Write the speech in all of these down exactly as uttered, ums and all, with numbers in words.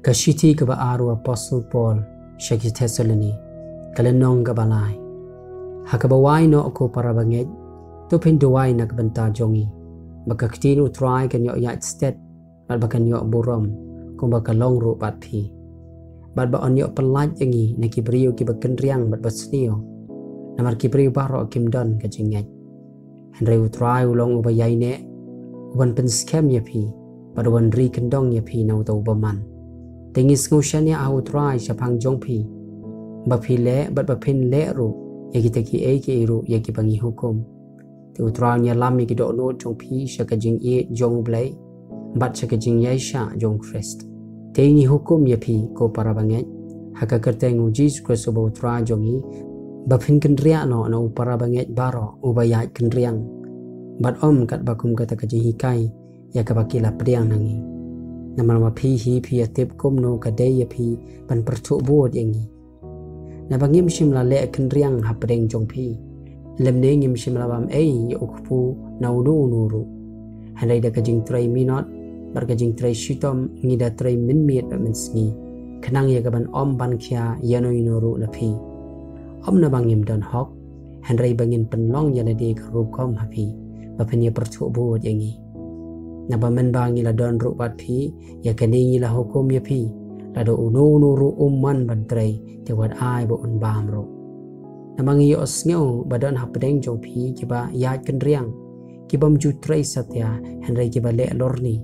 Ka shithi kaba ar u Apostol Paul sha ki Thessaloni, ka lynnong kaba lai. Ha kaba wai noh, ko para bangeit, to phin duwai na ka bynta jong ngi, ba ka ktien U Trai kan ïoh ïaid stet, bad ba kan ïoh burom, kumba ka long ruh bad phi. Bad ba yn ïoh pyllait ïa ngi na ki briew kiba kynriang bad basniew, namar ki briew baroh kim don ka jingngeit. Hynrei U Trai u long uba ïaineh, uban pynskhem ïa phi, bad uban ri kyndong ïa phi na uta u bymman. Te ngi sngew shaniah ha U Trai shaphang jong phi, ba phi leh bad ba phin leh ruh ïa kita kiei kiei ruh ïa kiba ngi hukum. Te U Trai un ïalam ïa ki dohnud jong phi sha ka jingïeit jong U Blei, bad sha ka jingïaishah jong U Khrist. Te ngi hukum ïa phi, ko para bangeit, ha ka kyrteng U Jisu Khrist uba U Trai jong ngi, ba phin kynriah noh na u para bangeit baroh uba ïaid kynriang, bad ym katba kum kata ka jinghikai ïa kaba ki la pdiang na ngi. Namar ma phi hi phi ïatip kumno ka dei ïa phi ban pyrthuh bud ïa ngi. Naba ngim shym la leh kynriang hapdeng jong phi, lymne ngim shym la bam ei ïa u kpu na uno uno ruh. Hynrei da ka jingtrei minot bad ka jingtrei shitom ngi da trei mynmiet bad mynsngi, khnang ïa kaban ym ban khia ïano ïano ruh na phi. Ym naba ngim don hok, hynrei ba ngin pynlong ïa lade ka rukom ha phi, ba phin ïa pyrthuh bud ïa ngi. Naba mynba ngi la don ruh bad phi, ïa kane ngi la hukum ïa phi, lada uno uno ruh um man ban trei, te wat ai ba un bam ruh. Naba ngi ïohsngew ba don hapdeng jong phi kiba ïaid kynriang, kibym ju trei satia, hynrei kiba leh lorni.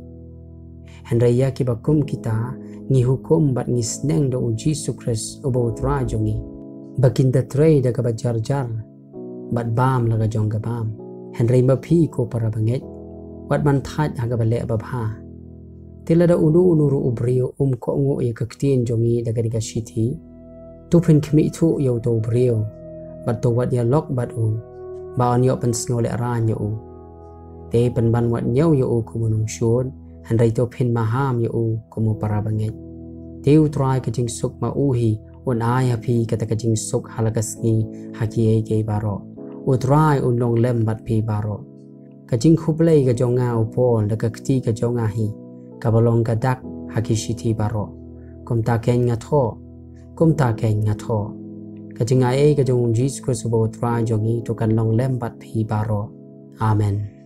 Hynrei ïa kiba kum kita ngi hukum bad ngi sneng da U Jisu Khrist uba U Trai jong ngi, ba kin da trei da kaba jar jar, bad bam la ka jong ka bam. Hynrei ma phi, ko para bangeit, wat man thait ha kaba leh babha. Te lada uno uno ruh u briew um kohnguh ïa ka ktien jong ngi da kane ka shithi, to phin khmih thuh ïa uta u briew, bad to wat ïalok bad u, ba yn ïoh pynsngewlehraiñ ïa u. Te pynban wat ñiew ïa u kum u nongshun, hynrei to phin maham ïa u kum u para bangeit. Te U Trai ka jingsuk ma u hi un ai ha phi kata ka jingsuk ha la ka sngi ha kiei kiei baroh. U Trai un long lem bad phi baroh. Ka jingkhublei ka jong nga u Paul da ka kti ka jong nga hi, kaba long ka dak ha ki shithi baroh. Kumta kein nga thoh, kumta kein nga thoh. Ka jingaiei ka jong U Jisu Khrist uba U Trai jong ngi to kan long lem bad phi baroh. Amen.